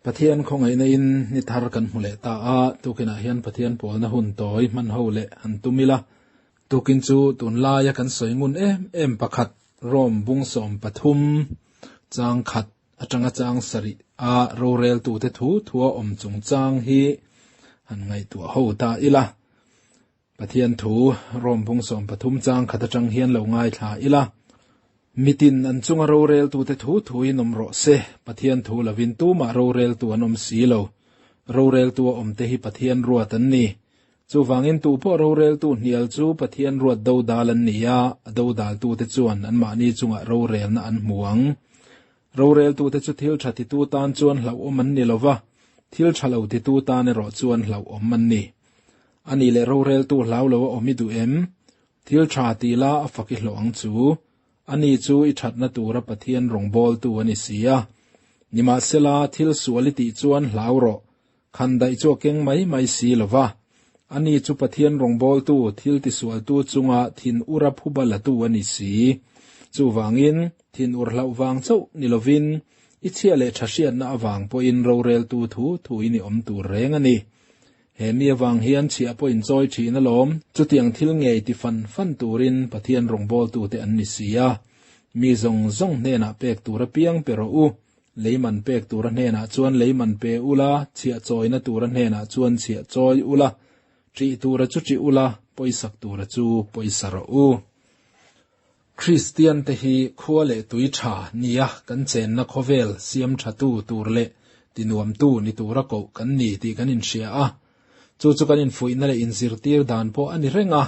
Pathian khawngaihna in ni thar kan hmu leh ta a, tukinah hian Pathian pawlna hun tawi hman ho leh han tum ila. Tukin chu tunlaia kan sawi ngun em em pakhat Rome bung 13 chang khat atanga chang sarih a roreltute thu thua awm chungchang hi han ngaihtuah ho ta ila. Pathian thu Rome bung 13 chang khat atang hian lo ngaithla ila. Mitin an chunga roreltute thu thuin awm rawh se, Pathian thu lovin tumah roreltu an awm si lo. Roreltu a awm te hi Pathian ruat an ni. Chuvangin tu pawh roreltu hnial chu Pathian ruat do dal an ni a, a do daltute chuan anmahni chungah rorelna an hmu ang. Roreltute chu thil tha titu tan chuan hlauhawm an ni lova, thil tha lo titu tan erawh chuan hlauhawm an ni. Ani leh roreltu hlau lo a awm i duh em? Thil tha ti la a fak i hlawh ang chu. Ani chu i thatna tura Pathian rawngbawltu a ni si a. Nimahsela, thil sual i tih chuan hlau rawh. Khan daih chu a keng mai mai si lova. Ani chu Pathian rawngbawltu, thil tisualtu chunga thin ura phuba latu a ni si. Chuvangin, thin ur hlauh vang chauh ni lovin, i chhia leh tha hriatna avang pawhin roreltu thu thuin i awm tur reng a ni. He mi avang hian chhiah pawh in chawi thin alawm, chutiang thil ngei ti fan fan turin Pathian rawngbawltute an ni si a. Mi zawng zawng hnenah pek tur apiang pe rawh u, leiman pek tura hnenah chuan leiman pe ula, chhiah chawina tura hnenah chuan chhiah chawi ula, ṭih tura chu ṭih ula, pawisak tura chu pawisa rawh u. Kristian te hi khua leh tui tha nia kan chenna khawvel siam thatu tur leh tinuamtu ni tura koh kan ni tih kan inhria a. Chu chu kan infuihna leh inzirtir dan pawh a ni reng a.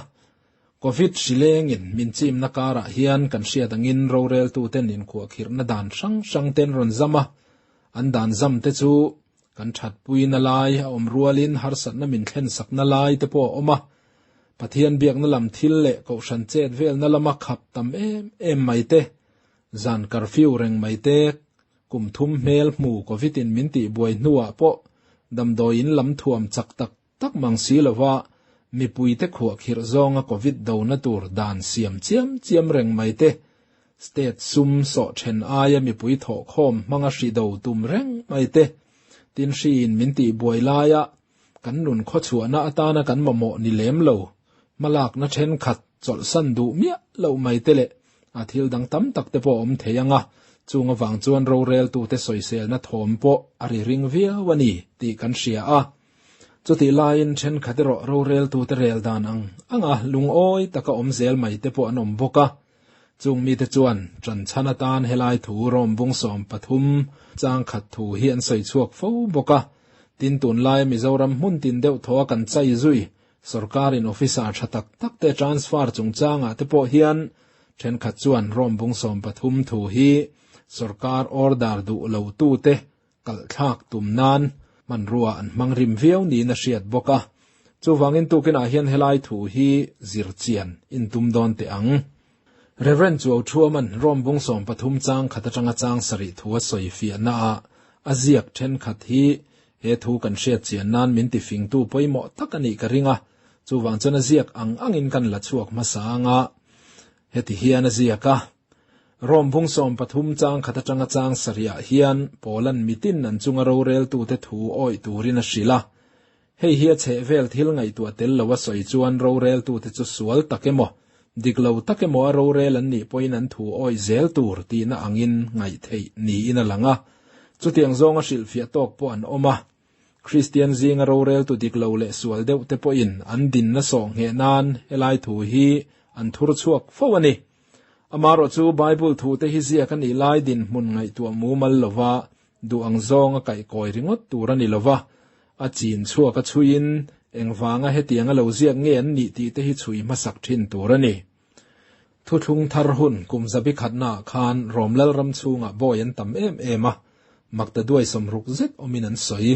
Covid hrilengin min chimna karah hian kan hriat angin roreltuten inkhuahkhirhna dan hrang hrang ten rawn zam a. An dan zam te chu kan thatpuina lai a awm rualin harsatna min thlensakna lai te pawh a awm a. Pathian biakna lam thil leh kohhran chet velna lama khap tam em em mai te, zan curfew reng mai te, kum thum hmel hmu Covid in min tih buai hnuah pawh damdawiin lam thuam chak tak tak mang si lova mipuite khuahkhirh zawnga Covid dona tur dan siam chiam chiam reng mai te, state sum sawh then aia mipui thawhkhawm hmanga hri do tum reng mai te, tin hriin min tih buai laia kan nun khawchhuahna atana kan mamawh ni lem lo, hmalakna thenkhat chawlhsan duh miah loh mai te leh a thil dang tam tak te pawh a awm thei ang a, chung avang chuan roreltute sawiselna thawm pawh a ri ring viau a ni tih kan hria a. Chutih laiin thenkhat erawh roreltute rel dan ang anga lungawi taka awm zel mai te pawh an awm bawk a. Chung mite chuan ṭanchhan atan helai thu Rome bung 13 chang khat thu hi an sawi chhuak fo bawk a. Tin, tunlaia Mizoram hmun tin deuh thaw a kan chai zui sorkarin officer tha tak tak te transfer chungchangah te pawh hian thenkhat chuan Rome bung 13 thu hi sorkar order duh lo tute kalhthlak tum nan hmanrua an hmang rim viau niin a hriat bawk a. Chuvangin tukinah hian helai thu hi zir chian in tum dawn teh ang. Reverend Chuau Thuaman Rome bung 13 chang khat atanga chang sarih thu a sawi fiahna ah a ziak thenkhat hi he thu kan hriat chian nan min ti fingtu pawimawh tak a nih ka ring a. Chuvang chuan a ziak ang angin kan la chhuak hmasa anga heti hian a ziak a. Rome bung 13 chang khat atanga chang sarihah hian Paulan mitin an chunga roreltute thu awih turin a hrilh a. Hei hi a chheh vel thil ngaihtuah tel lo a sawi chuan roreltute chu sual tak emaw, dik lo tak emaw a rorel an nih pawhin an thu awih zel tur tihna angin ngaih theih niin a lang a. Chutiang zawnga hrilhfiah tawk pawh an awm a. Kristian zinga roreltu dik lo leh sual deuh te pawhin an dinna sawh ngheh nan helai thu hi an thur chhuak fo a ni. Amarawh chu Bible thu te hi ziak a nih lai dinhmun ngaihtuah mumal lova duh ang zawng a kaihkawi ringawt tur a ni lova, a chin chhuak a chhuiin engvanga hetiang a lo ziak nge an nih tih te hi chhui hmasak thin tur a ni. Thuthlung thar hun kum zabi khatnaah khan Rom lalram chhungah bawi an tam em em a, makta duai sawmruk zet awmin an sawi.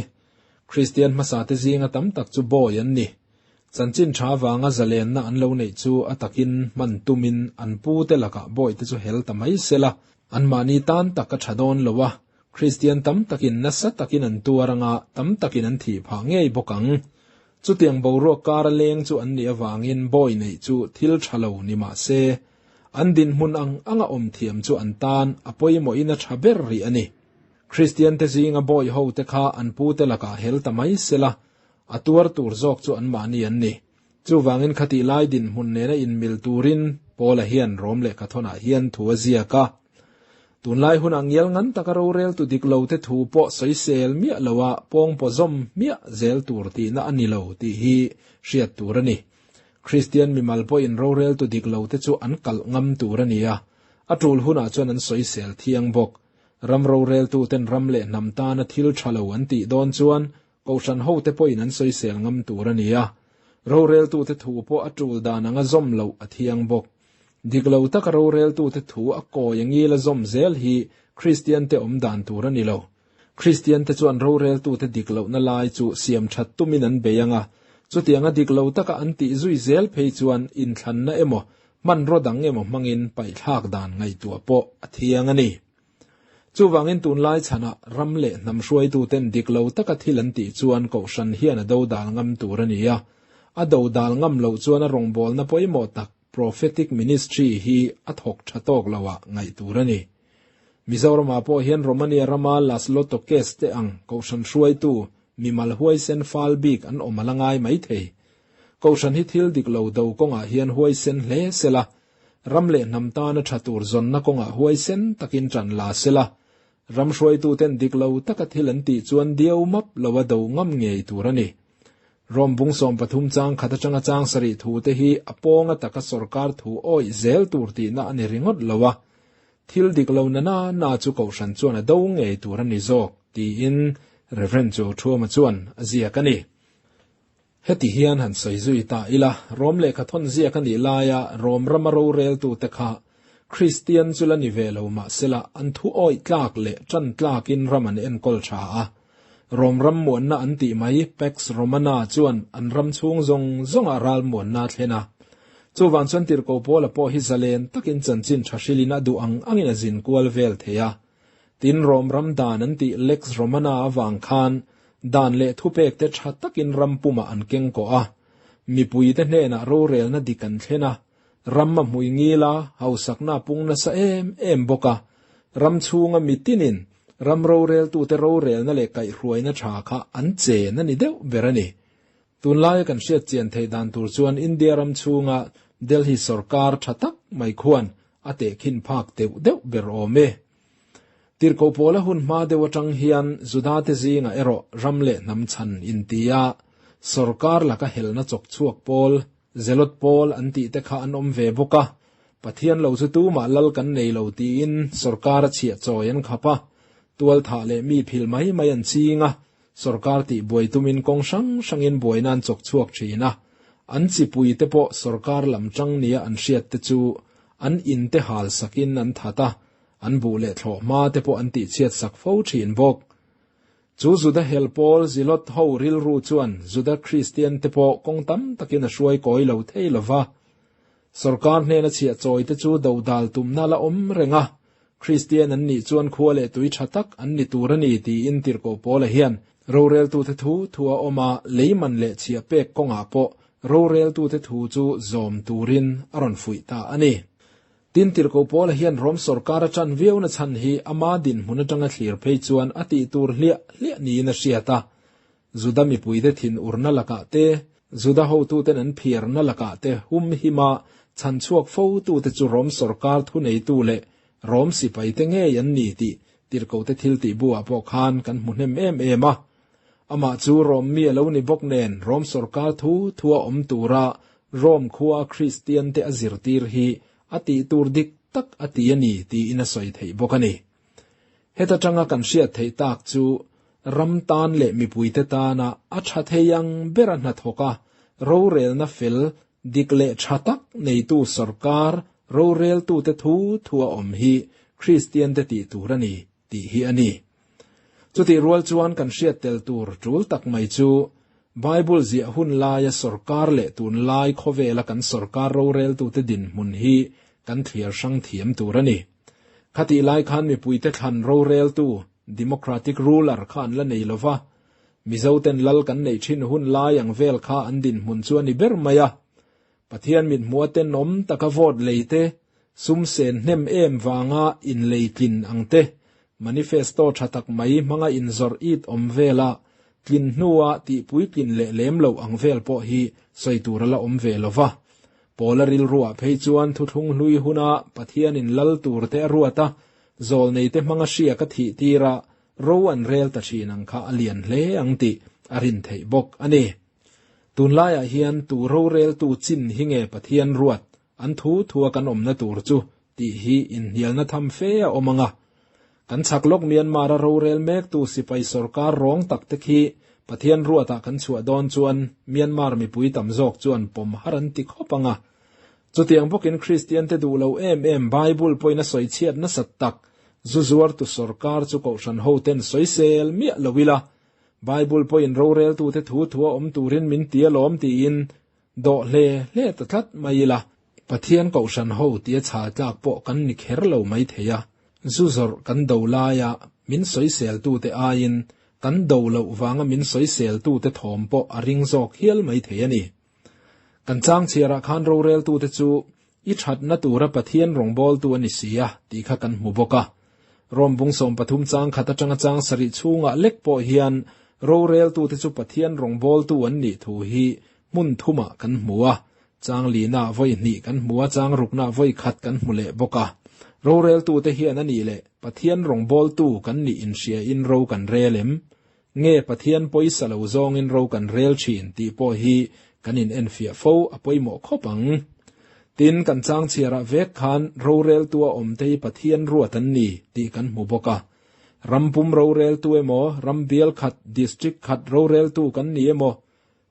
Kristian hmasa te zinga tam tak chu bawi an ni. Chanchin tha avanga zalenna an lo neih chu a takin hman tumin an pu te lakah bawi te chu hel ta mai sela, anmahni tan tak a tha dawn lo a, Kristian tam takin nasa takin an tuar anga tam takin an thih phah ngei bawk ang. Chutiang boruak kara leng chu an nih avangin bawi neih chu thil tha lo ni mah se, an dinhmun ang anga awm thiam chu an tan a pawimawhin a tha ber rih a ni. Kristian te zinga bawi ho te kha an pu te lakah hel ta mai sela, a tuar tur zawk chu anmahni an ni. Chuvangin khatih lai dinhmun nena inmil turin Paula hian Rom lehkhathawnah hian thu a ziak a. Tunlai hunah ngial ngan taka roreltu dik lote thu pawh sawisel miah loa pawngpaw zawm hmiah zel tur tihna a ni lo tih hi hriat tur a ni. Kristian mimal pawhin roreltu dik lote chu an kalh ngam tur a ni a, a tul hunah chuan an sawisel thiang bawk. Ram roreltuten ram leh hnam tana thil tha lo an tih dawn chuan Kohhran hote pawhin an sawisel ngam tur a ni a, roreltute thu pawh a tul dan anga zawm loh a thiang bawk. Dik lo taka roreltute thu a kawi a ngil a zawm zel hi Kristiante awm dan tur a ni lo. Kristiante chuan roreltute dik lohna lai chu siam that tumin an bei ang a, chutianga dik lo taka an tih zui zel phei chuan inthlanna emaw hmanraw dang emaw hmangin paihthlak dan ngaihtuah pawh a thiang a ni. Chuvangin tunlai chhanah ram leh hnam hruaituten dik lo taka thil an tih chuan Kohhran hian a dodal ngam tur a ni a. A dodal ngam loh chuan a rawngbawlna pawimawh tak Prophetic Ministry hi a thawk tha tawk loah ngaih tur a ni. Mizoramah pawh hian Romania rama Laszlo Tokes te ang Kohhran hruaitu mimal huaisen fal bik an awm a la ngai mai thei. Kohhran hi thil dik lo do kawngah hian huaisen hle sela, Ram leh hnam tana tha tur zawnna kawngah huaisen takin ṭan la sela, ram hruaituten dik lo taka thil an tih chuan diau map loa do ngam ngei tur a ni. Rom bung 13 chang khat atanga chang sarih thu te hi a pawnga taka sorkar thu awih zel tur tihna a ni ringawt lo a, thil dik lo na na na chu kohhran chuan a do ngei tur a ni zawk, tiin Rev. Chuauthuama chuan a ziak a ni. Heti hian han sawi zui ta ila, Rom lehkha thawn ziak a nih laia Rom rama roreltute kha Kristian chu la ni ve lo mahsela an thu awih tlak leh tan tlakin ram an enkawl tha a. Rom ram muanna an tih mai Pax Romana chuan an ram chhung zawng zawngah ral muanna a thlen a. Chuvang chuan Tirhkoh Paula pawh hi zalen takin chanchin tha hrilhin a duh ang angin a zin kual vel thei a. Tin, Rom ram dan an tih Lex Romana avang khan dan leh thupekte tha takin ram pumah an keng kawh a, mipuite hnenah rorelna dik an thlen a, ram a hmui ngil a, hausakna a pung nasa em em bawk a, ram chhunga mitinin ram roreltute rorelna leh kaihhruaina tha kha an chen a ni deuh ber a ni. Tunlaia kan hriat chian theih dan tur chuan India ram chhunga Delhi sorkar tha tak mai khuan a tehkhin phak deuh deuh ber awm e. Tirhkoh pawla hun hma deuh atang hian Judate zingah erawh ram leh hnam chhan intia sorkar laka helna chawk chhuak pawl, Zelot pawl an tih te kha an awm ve bawk a. Pathian lo chu tumah lal kan nei lo tiin sorkar a chhiah chawi an khap a, tualthah leh mi phil mai mai an ching a, Sorkar tih buai tumin kawng hrang hrangin buaina an chawk chhuak thin a, an chipui te pawh sorkar lam tang nia an hriat te chu an in te hal sakin an that a, an buh leh thlawh hma te pawh an tihchhiat sak fo thin bawk. Chu Juda hel pawl Zilot ho rilru chuan Juda Kristian te pawh kawng tam takin a hruai kawi lo thei lo va. Sorkar hnena chhiah chawi te chu dodal tumna la awm reng a, Kristian an nih chuan khua leh tui tha tak an ni tur a ni tiin Tirhkoh Paula hian roreltute thu thu a awm a, leiman leh chhiah pek kawngah pawh roreltute thu chu zawm turin a rawn fuih ta a ni. Tin, Tirhkoh Paula hian Rom sorkar a tan viauna chhan hi ama dinhmun atanga thlir phei chuan a tih tur hliah hliah niin a hriat a, Juda mipuite thin urna lakah te, Juda hotuten an phiarna lakah te hum hima chhan chhuak fotute chu Rom sorkar thuneitu leh Rom sipaite ngei an ni tih Tirhkohte thiltih buah pawh khan kan hmu hnem em em a. Amah chu Rom mi a lo ni bawk nen Rom sorkar thu thua awm tura Rom khua Kristiante a zirtir hi a tih tur dik tak a ti a ni tiin a sawi theih bawk a ni. Heta tanga kan hriat theih tak chu ram tan leh mipuite tana a tha thei ang bera hnathawk a, rorelna fel, dik leh tha tak neitu sorkar roreltute thu thu a awm hi Kristiante tih tur a ni tih hi a ni. Chutih rual chuan kan hriat tel tur tul tak mai chu Bible ziah hun laia sorkar leh tunlai khawvela kan sorkar roreltute dinhmun hi kan thliar hrang thiam tur a ni. Khatih lai khan mipuite thlan roreltu, democratic ruler, kha an la nei lova, Mizoten lal kan neih thin hun lai ang vel kha an dinhmun chu a ni ber mai a. Pathian mithmuha tenawm taka vote lei te, sum sen hnem em vanga inlei tlin ang te, Manifesto tha tak mai hmanga inzawrh it awm vela tlin hnua tihpuitlin leh lem loh ang vel pawh hi sawi tur a la awm ve lo va. Paula rilruah phei chuan thuthlung hlui huna Pathianin lal turte a ruat a, zawlneite hmanga hriak a thih tir a, ro an rel ta thin ang kha a lian hle ang tih a rin theih bawk a ni. Tunlaiah hian tu roreltu chin hi nge Pathian ruat an thu thua kan awmna tur chu tih hi inhnialna tham fe a awm ang a. Kan chhak lawk Myanmar-a rorel mektu sipai sorkar rawng tak te khi Pathian ruatah kan chhuah dawn chuan Myanmar mipui tam zawk chuan pawm har an ti khawp ang a. Chutiang bawkin Kristian te duh lo em em Bible pawhin a sawi chhiat nasat tak zu zuartu sorkar chu kohhran hoten sawisel miah lo ila Bible pawhin roreltute thu thua awm turin min ti alawm tiin Dawh hle hle ta tlat mai ila, Pathian kohhran ho tia chha tlak pawh kan ni kher lo mai thei a, zu zawrh kan do laia min sawiseltute aiin kan do loh vanga min sawiseltute thawm pawh a ring zawk hial mai thei a ni. Kan chang chhiarah khan roreltute chu i thatna tura Pathian rawngbawltu a ni si a tih kha kan hmu bawk a. Rom bung 13 chang khat atanga chang sarih chhungah lek pawh hian roreltute chu Pathian rawngbawltu an nih thu hi hmun thumah kan hmu a, chang lina vawi hnih kan hmu a, chang rukna vawi khat kan hmu leh bawk a. Roreltute hian a nih leh Pathian rawngbawltu kan nih inhria in ro kan rel em? Nge Pathian pawisa lo zawngin ro kan rel thin tih pawh hi kan in enfiah fo a pawimawh khawp ang. Tin, kan chang chhiarah vek khan roreltu a awmte hi Pathian ruat an ni tih kan hmu bawk a. Ram pum roreltu emaw, ram bial khat, district khat roreltu kan ni emaw,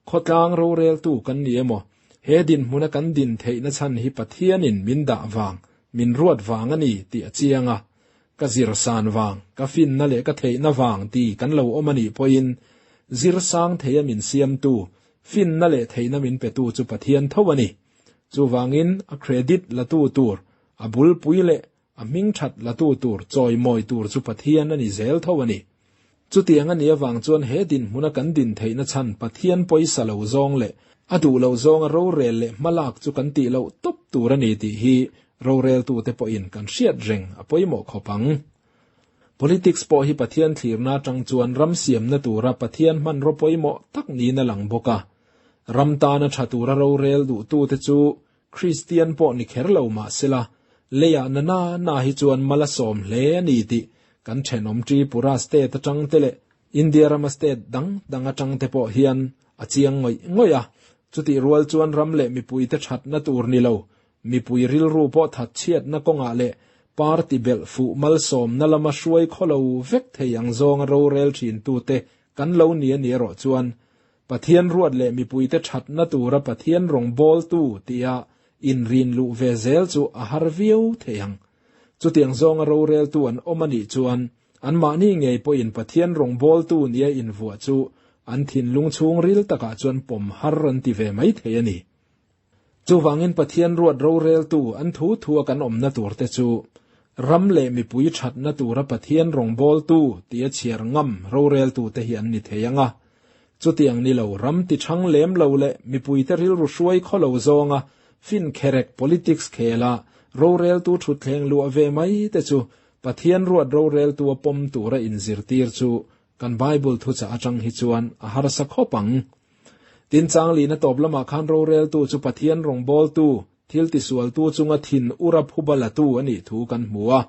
khawtlang roreltu kan ni emaw, he dinhmuna kan din theihna chhan hi Pathianin min dah vang, min ruat vang a ni tih a chiang a. Ka zir san vang, ka finna leh ka theihna vang ti kan lo awm a nih pawhin zir sang theia min siamtu, finna leh theihna min petu chu Pathian tho a ni. Chuvangin a credit latu tur, a bulpui leh a hming that latu tur chawimawi tur chu Pathian a ni zel tho a ni. Chutiang a nih avang chuan he dinhmuna kan din theihna chhan Pathian pawisa lo zawng leh a duh lo zawnga rorel leh hmalak chu kan tih loh tawp tur a ni tih hi roreltute pawhin kan hriat reng a pawimawh khawp ang. Politics pawh hi Pathian thlirna atang chuan ram siamna tura Pathian hmanraw pawimawh tak niin a lang bawk a. Ram tana tha tura rorel duhtute chu Kristian pawh ni kher lo mah sela, leiah na na na hi chuan mal a sawm hle a ni tih kan thenawm Tripura state atang te leh India rama state dang dang atang te pawh hian a chiang ngawih ngawih a. Chutih rual chuan ram leh mipuite thatna tur ni lo, mipui rilru pawh that chhiatna kawngah leh party belh fuh malsawmna lama hruai khawlo vek thei ang zawnga rorel thintute kan lo ni a ni erawh chuan Pathian ruat leh mipuite thatna tura Pathian rawngbawltu tia inrin luh ve zel chu a har viau thei ang. Chutiang zawnga roreltu an awm a nih chuan anmahni ngei pawhin Pathian rawngbawltu nia invuah chu an thinlung chhungril takah chuan pawm har an ti ve mai thei a ni. Chuvangin Pathian ruat roreltu an thu thua kan awmna turte chu ram leh mipui thatna tura Pathian rawngbawltu tia chhiar ngam roreltute hi an ni thei ang a. Chutiang ni lo ram ti thang lem lo leh mipuite rilru hruai khaw lo zawnga fin kherek politics khela roreltu thutthleng luah ve mai te chu Pathian ruat roreltu a pawm tura inzirtir chu kan Bible thuchah atang hi chuan a harsa khawp ang. Tin changlina tawp lamah khan roreltu chu Pathian rawngbawltu, thil tisualtu chunga thin ura phuba latu a nih thu kan hmu a.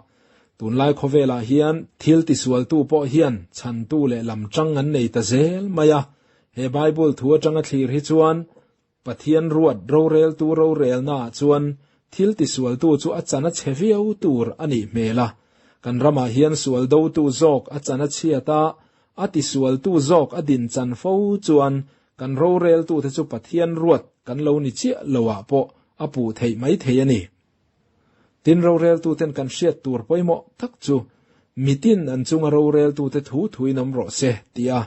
Tunlai khawvelah hian thil tisualtu pawh hian chhantu leh lam tang an nei ta zel mai a. He Bible thu atanga thlir hi chuan Pathian ruat roreltu rorelnaah chuan thil tisualtu chu a chan a chhe viau tur a nih hmel a. Kan ramah hian sual dotu zawk a chan a chhiat a, a tisualtu zawk a din chan fo chuan kan roreltute chu Pathian ruat kan lo ni chiah loah pawh a puh theih mai thei a ni. Tin roreltuten kan hriat tur pawimawh tak chu mitin an chunga roreltute thu thuin awm rawh se tia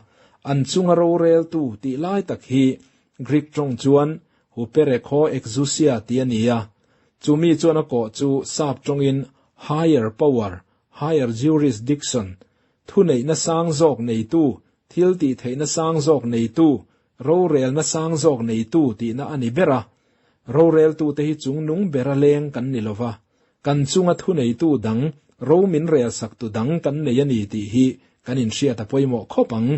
an chunga roreltu tih lai tak hi Greek tawng chuan huperekho exousia tih a ni a, chumi chuan a kawh chu sap tawngin higher power, higher jurisdiction, thuneihna sang zawk neitu, thil tih theihna sang zawk neitu, rorelna sang zawk neitu tihna a ni ber a. Roreltute hi chungnung bera leng kan ni lova, kan chunga thuneitu dang ro min rel sak tu dang kan nei a ni tih hi kan inhriat a pawimawh khawp ang.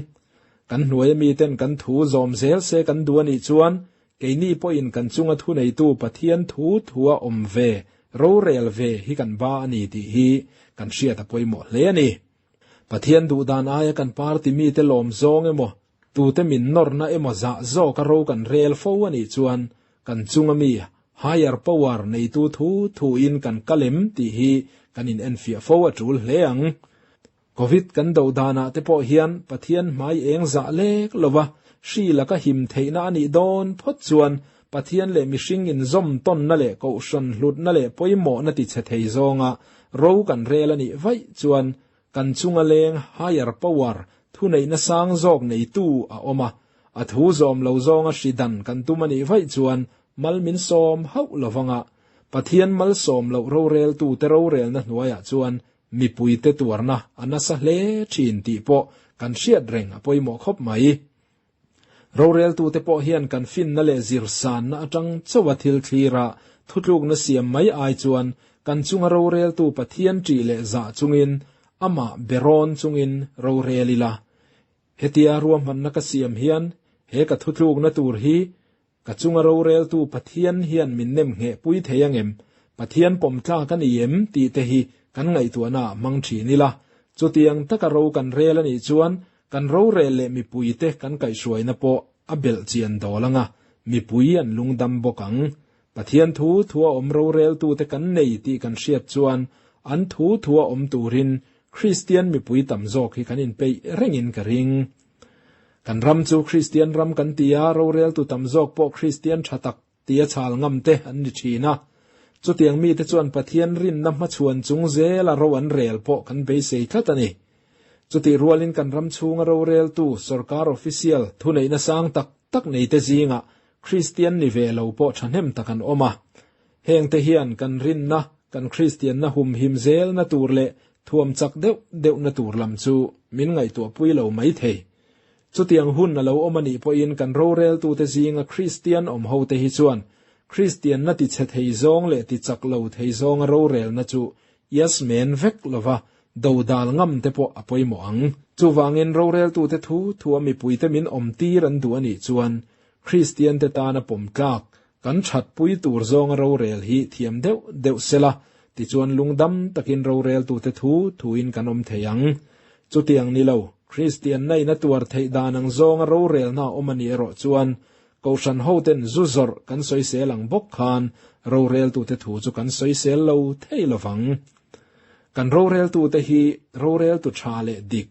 Kan hnuaia miten kan thu zawm zel se kan duh a nih chuan keini pawhin kan chunga thuneitu Pathian thu thua awm ve, rorel ve hi kan ba a ni tih hi kan hriat a pawimawh hle a ni. Pathian duh dan aia kan party mite lawm zawng emaw, tute min nawrna emaw zah zawka ro kan rel fo a nih chuan kan chunga mi higher power neitu thu thuin kan kal em tih hi kan inenfiah fo a tul hle ang. Covid kan do danah te pawh hian Pathian hmai eng zah lek lova hri laka him theihna a nih dawn phawt chuan Pathian leh mihring inzawm tawnna leh kohhran hlutna leh pawimawhna ti chhe thei zawnga ro kan rel a nih vaih chuan kan chunga leng higher power thuneihna sang zawk neitu a awm a, a thu zawm lo zawnga hri dan kan tum a nih vaih chuan mal min sawm hauh lovanga Pathian malsawm loh roreltute rorelna hnuaiah chuan Mipuite tuarna a nasa hle thin tih pawh kan hriat reng a pawimawh khawp mai. Roreltute pawh hian kan finna leh zirsanna atang chauha thil thlira thutlukna siam mai ai chuan kan chunga roreltu Pathian ṭih leh zah chungin amah berawn chungin rorel ila. Hetia ruahmanna ka siam hian he ka thutlukna tur hi Ka chunga roreltu Pathian hian min nem ngheh pui thei angem? Pathian pawm tlak a ni em? tih te hi kan ngaihtuahna ah hmang thin ila. Chutiang taka ro kan rel a nih chuan kan rorel leh mipuite kan kaihhruaina pawh a belh chian dawl anga, mipui an lungdam bawk ang. Pathian thu thua awm roreltute kan nei tih kan hriat chuan an thu thua awm turin Kristian mipui tam zawk hi kan inpeih rengin ka ring. Kan ram chu Kristian ram kan ti a, roreltu tam zawk pawh Kristian tha tak tia chhal ngam te an ni thin a. Chutiang mite chuan Pathian rinna hmachhuan chung zela ro an rel pawh kan beisei tlat a ni. Chutih rualin kan ram chhunga roreltu sorkar official thuneihna sang tak tak neite zingah Kristian ni ve lo pawh thahnem tak an awm a. Hengte hian kan rinna, kan Kristianna humhim zelna tur leh thuam chak deuh deuhna tur lam chu min ngaihtuahpui lo mai thei. Chutiang hun a lo awm a nih pawhin kan roreltute zinga Kristian awm hote hi chuan Kristianna tichhe thei zawng leh tichak lo thei zawnga rorelna chu yes men vek lova dodal ngam te pawh a pawimawh ang. Chuvangin roreltute thu thua mipuite min awmtir an duh a nih chuan Kristiante tana pawm tlak Kan thatpui tur zawnga rorel hi thiam deuh deuh sela, tichuan lungdam takin roreltute thu thuin kan awm thei ang. Chutiang ni lo, Kristian nain a tuar theih dan ang zawnga rorelna a awm a nih erawh chuan Kohhran hoten zu zawrh kan sawisel ang bawk khan roreltute thu chu kan sawisel lo thei lovang. Kan roreltute hi roreltu tha leh dik,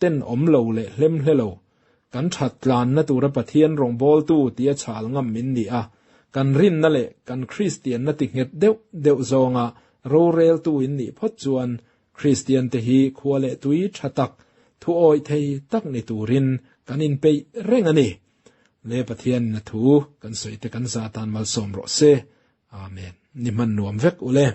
ten awm lo leh hlem hle lo, kan that tlanna tura Pathian rawngbawltu tia chhal ngam min ni a, kan rinna leh kan Kristianna ti nghet deuh deuh zawnga roreltu in nih phawt chuan Kristiante hi khua leh tui tha tak, thuawih thei tak ni turin kan inpeih reng a ni. Le Pathianin a thu kan sawi te kan za tan malsawm rawh se. Amen. Ni hman nuam vek ule.